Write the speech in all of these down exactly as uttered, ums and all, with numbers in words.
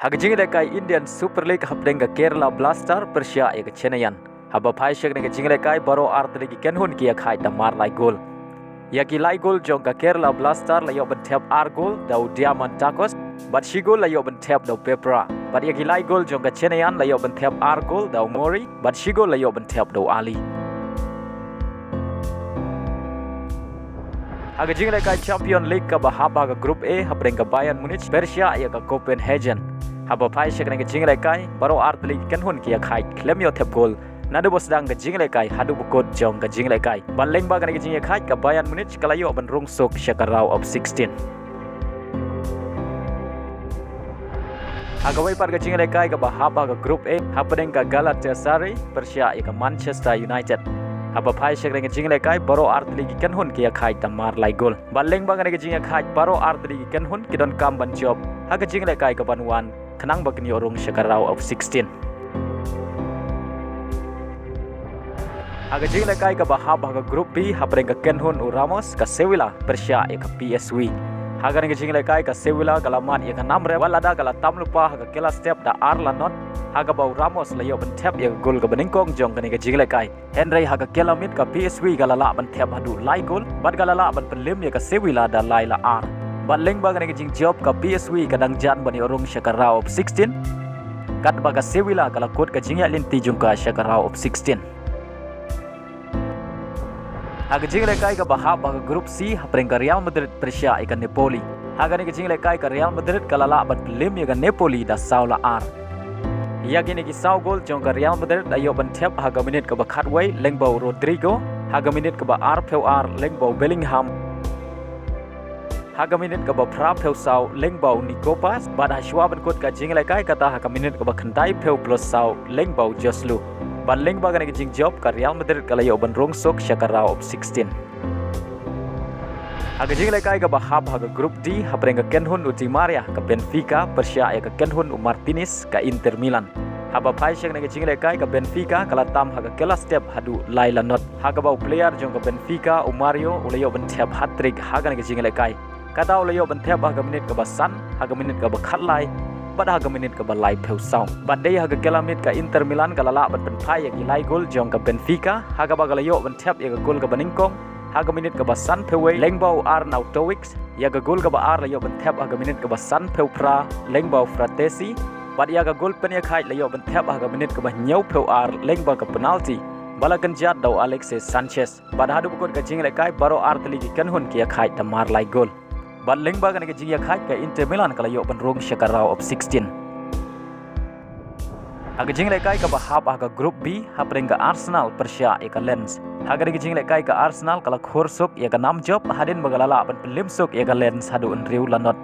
Ha ka jingïalehkai Indian Super League hapdeng ka Kerala Blaster pyrshah ïa ka Chennaiyin. Haba phai sha kane ka jingïalehkai baroh ar tylli ki kynhun ki ïakhaid da mar lai gol. Ïa ki lai gol jong ka Kerala Blaster la ïoh ban thep ar gol da u Diamond Takos, bad shi gol la ïoh ban thep da u Pepra. Bad ïa ki lai gol jong ka Chennaiyin la ïoh ban thep ar gol da u Mori, bad shi gol la ïoh ban thep da u Ali. Ha ka jingïalehkai Champion League kaba hap ha ka Group A hapdeng ka Bayern Munich pyrshah ïa ka Copenhagen. Haba phai sha kane ka jingïalehkai baroh ar tylli ki kynhun ki ïakhaid khlem ïoh thep gol naduh ba sdang ka jingïalehkai haduh ba kut jong ka jingïalehkai. Bad lyngba kane ka jingïakhaid ka Bayern Munich ka la ïoh ban rung suk sha ka round of sixteen. Ha kawei pat ka jingïalehkai kaba hap ha ka Group A hapdeng ka Galatasaray pyrshah ïa ka Manchester United. Haba phai sha kane ka jingïalehkai baroh ar tylli ki kynhun ki ïakhaid da mar lai gol. Bad lyngba kane ka jingïakhaid baroh ar tylli ki kynhun ki donkam ban jop ha ka jingïalehkai kaban wan khnang ba kin ïoh rung sha ka round of sixteen. Ha ka jingïalehkai kaba hap ha ka Group B hapdeng ka kynhun u Ramos, ka Sevilla pyrshah ïa ka P S V. Ha kane ka jingïalehkai ka Sevilla ka la mad ïa ka nam rep wat lada ka la tam lypa ha ka kylla step da ar la not, ha kaba u Ramos la ïoh ban thep ïa ka gol kaba nyngkong jong kane ka jingïalehkai. Hynrei ha ka kylla miet ka P S V ka la lah ban thep haduh lai gol bad ka la lah ban pynlem ïa ka Sevilla da lai la ar. Bad lyngba kane ka jingjop ka P S V ka dang jan ban ïoh rung sha ka round of sixteen, katba ka Sevilla ka la kut ka jingïaid lynti jong ka sha ka round of sixteen. Ha ka jingïalehkai kaba hap ha ka Group C hapdeng ka Real Madrid pyrshah ïa ka Napoli. Ha kane ka jingïalehkai ka Real Madrid ka la lah ban pynlem ïa ka Napoli da saw la ar. Ïa kine ki saw gol jong ka Real Madrid la ïoh ban thep ha ka minit kaba khatwei lyngba u Rodrygo, ha ka minit kaba arphew ar lyngba u Bellingham, ha ka minit kaba phraphew saw lyngba u Nico Paz, bad ha shuwa ban kut ka jingïalehkai kata ha ka minit kaba khyndaiphew plus saw lyngba u Joselu. Bad lyngba kane ka jingjop ka Real Madrid ka la ïoh ban rung suk sha ka round of sixteen. Ha ka jingïalehkai kaba hap ha ka Group D hapdeng ka kynhun u Di Maria ka Benfica pyrshah ïa ka kynhun u Martinez ka Inter Milan. Haba phai sha kane ka jingïalehkai ka Benfica ka la tam ha ka kylla step haduh lai la not, ha kaba u player jong ka Benfica u Mario u la ïoh ban thep hat-trick ha kane ka jingïalehkai. Kata u la ïoh ban thep ha ka minit kaba san, ha ka minit kaba khatlai bad ha ka minit kaba laiphew saw. Bad dei ha ka kylla miet ka Inter Milan ka la lah ban pynphai ïa ki lai gol jong ka Benfica, ha kaba ka la ïoh ban thep ïa ka gol kaba nyngkong ha ka minit kaba sanphew wei lyngba u Arnautovic, ïa ka gol kaba ar la ïoh ban thep ha ka minit kaba sanphew phra lyngba u Frattesi, bad ïa ka gol pynïakhaid la ïoh ban thep ha ka minit kaba hynñiewphew ar lyngba ka penalti ba la kynjat da u Alexis Sanchez. Bad haduh ba kut ka jingïalehkai baroh ar tylli ki kynhun ki ïakhaid da mar lai gol. Bad lyngba kane ka jingïakhaid ka Inter Milan ka la ïoh ban rung sha ka round of sixteen. Ha ka jingïalehkai kaba hap ha ka Group B hapdeng ka Arsenal pyrshah ïa ka Lens. Ha kane ka jingïalehkai ka Arsenal ka la khur suk ïa ka nam jop hadien ba ka la lah ban pynlem suk ïa ka Lens haduh hynriew la not.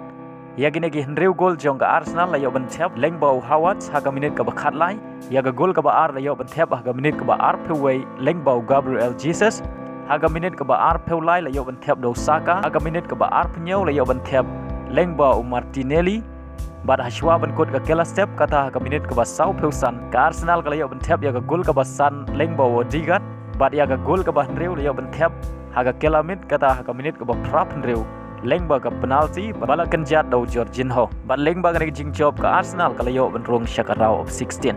Ïa kine ki hynriew gol jong ka Arsenal la ïoh ban thep lyngba u Havertz ha ka minit kaba khatlai, ïa ka gol kaba ar la ïoh ban thep ha ka minit kaba arphew wei lyngba u Gabriel Jesus, ha ka minit kaba arphew lai la ïoh ban thep da u Saka, ha ka minit kaba arphew hynñiew la ïoh ban thep lyngba u Martinelli. Bad ha shuwa ban kut ka kylla step kata ha ka minit kaba sawphew san ka Arsenal ka la ïoh ban thep ïa ka gol kaba san lyngba u Odegaard, bad ïa ka gol kaba hynriew la ïoh ban thep ha ka kylla miet kata ha ka minit kaba phraphew hynriew lyngba ka penalti ba la kynjat da u Jorginho. Bad lyngba kane ka jingjop ka Arsenal ka la ïoh ban rung sha ka round of sixteen.